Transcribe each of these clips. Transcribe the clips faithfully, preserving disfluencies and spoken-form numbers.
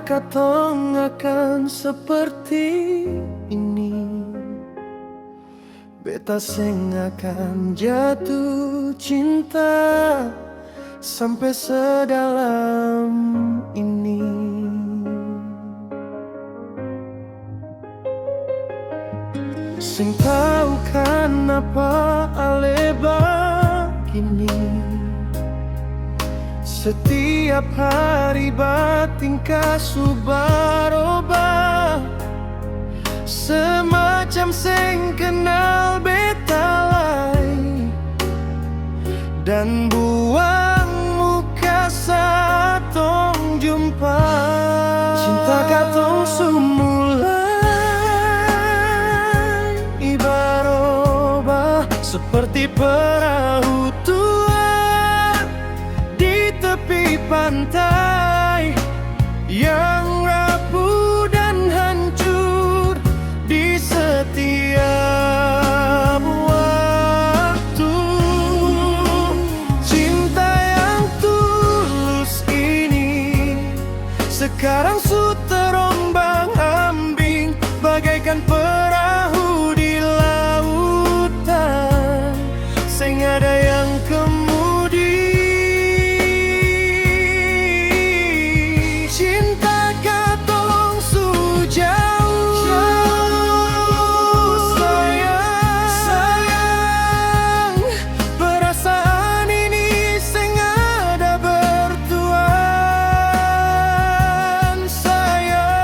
katong akan seperti ini. Beta seng akan jatuh cinta sampe sedalam ini. Seng tau kanapa ale bagini. Setiap hari batingkah su barobah. Semacam seng kenal beta lai. Dan buang muka saat tong jumpa. Cinta katong su mulai barobah seperti perahu tua di tepi pantai yang rapuh dan hancur di setiap waktu. Cinta yang tulus ini sekarang su terombang-ambing bagaikan perahu di lautan. Seng ada yang kemudi. Cinta katong su jauh, sayang. Perasaan ini seng ada bertuan, sayang.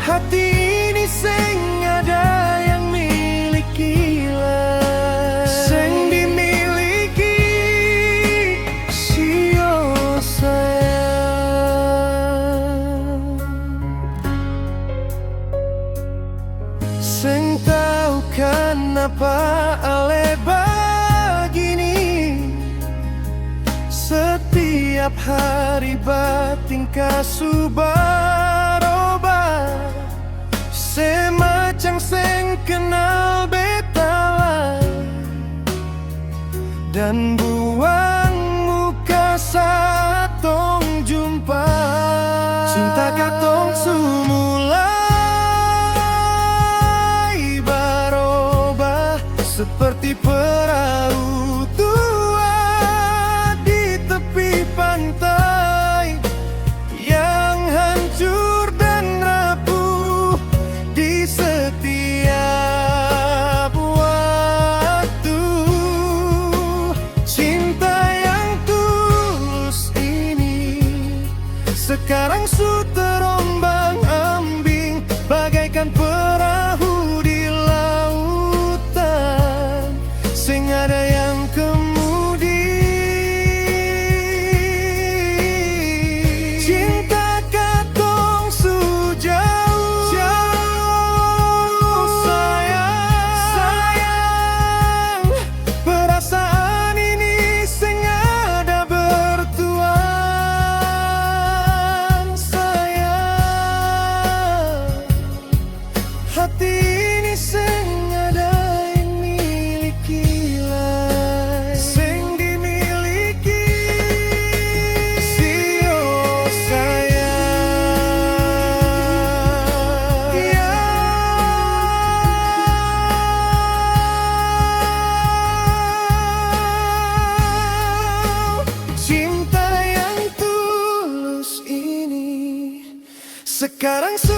Hati ini seng ada yang miliki lai. Seng dimiliki, sio sayang. Seng tau kanapa ale bagini. Setiap hari batingkah su barobah. Semacam seng kenal beta lai. Dan buang muka saat tong jumpa. Cinta katong su mulai barobah seperti perahu tua di tepi pantai yang hancur dan rapuh di setiap waktu. Cinta yang tulus ini sekarang su terombang-ambing bagaikan perahu di lautan. Seng ada yang kemudi. Cinta katong su jauh, jauh, sayang, sayang. Perasaan ini seng ada bertuan, sayang. Hati ini seng ada yang miliki lai. Seng dimiliki, sio sayang. Cinta yang tulus ini sekarang su